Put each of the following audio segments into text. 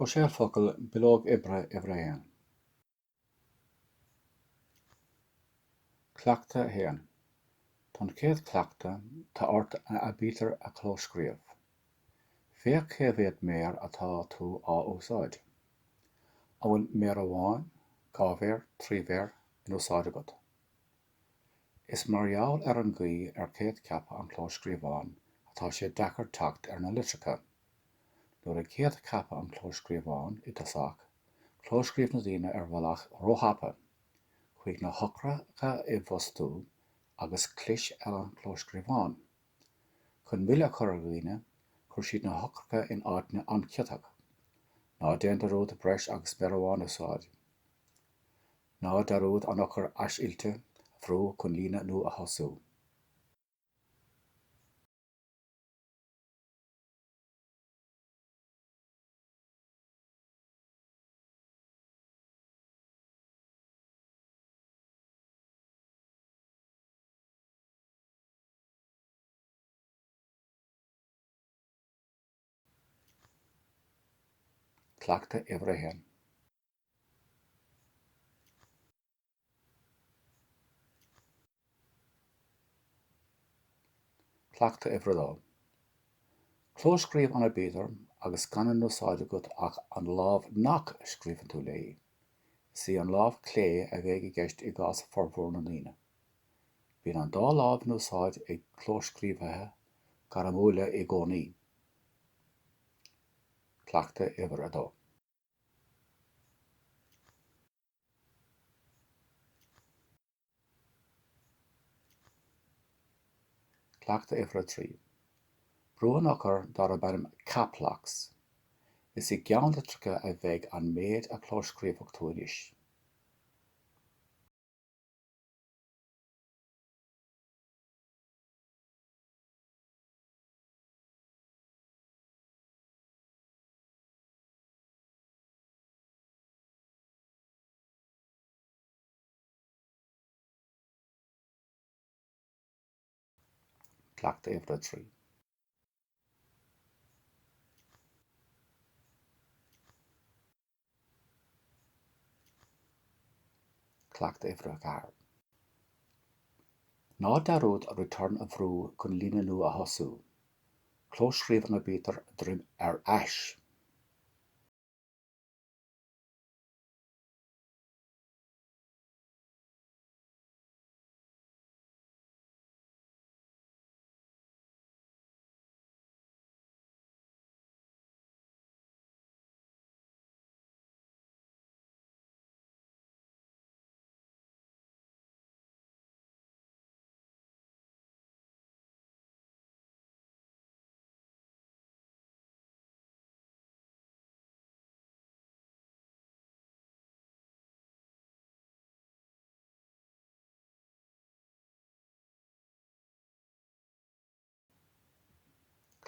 Próiseáil focal, Bileog Oibre Uimhir a hAon. Cleachtadh 1. Don chéad chleachtadh, tá ort an aibítir a chlóscríobh. Féach cé mhéad méar atá tú á úsáid. An bhfuil méar amháin, 2 mhéar, 3 mhéar in úsáid agat? Is mar gheall ar an gcaoi ar céadcheapadh an clóscríobhán atá sé deacair teacht ar na litreacha. Nuair a céadcheapadh an clóscríobhán i dtosach, chlóscríobh na daoine ar bhealach róthapa, chuaigh na heochracha i bhfostú agus chlis ar an chlóscríobhán. Chun moill a chur ar dhaoine, chuir siad na heochracha in áiteanna an-chiotach. Ná déan dearúd breis agus méar amháin a úsáid. Ná dearúd an eochair aisfhillte a bhrú chun líne nua a thosú. Cleachtadh uimhir a haon. Cleachtadh uimhir a dó. Clóscríobh an aibítir agus gan in úsáid agat ach an lámh nach scríobhann tú léi. Is í an lámh chlé a bheidh i gceist i gcás formhór na ndaoine. Bíonn an dá lámh in úsáid ag clóscríobhaithe gairmiúla i gcónaí. Cleachtadh uimhir a dó. Cleachtadh uimhir a 3. Brúigh an eochair darb ainm Caplocks. Is i gceannlitreacha a bheidh an méid a chlóscríobhfaidh tú anois. Cleachtadh uimhir a 3. Cleachtadh uimhir a 4. Ná dearúd Return a bhrú chun líne nua a thosú. Clóscríobh an aibítir droim ar ais.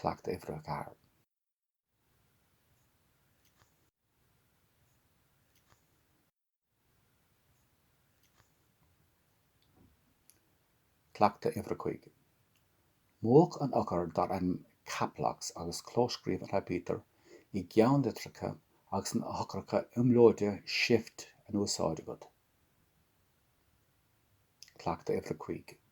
Cleachtadh uimhir a 4. Cleachtadh uimhir a 5. Múch an eochair dar ainm Caplocks agus clóscríobh an aibítir i gceannlitreacha agus na heochracha iomlóide Shift in úsáid agat. Cleachtadh uimhir a 5.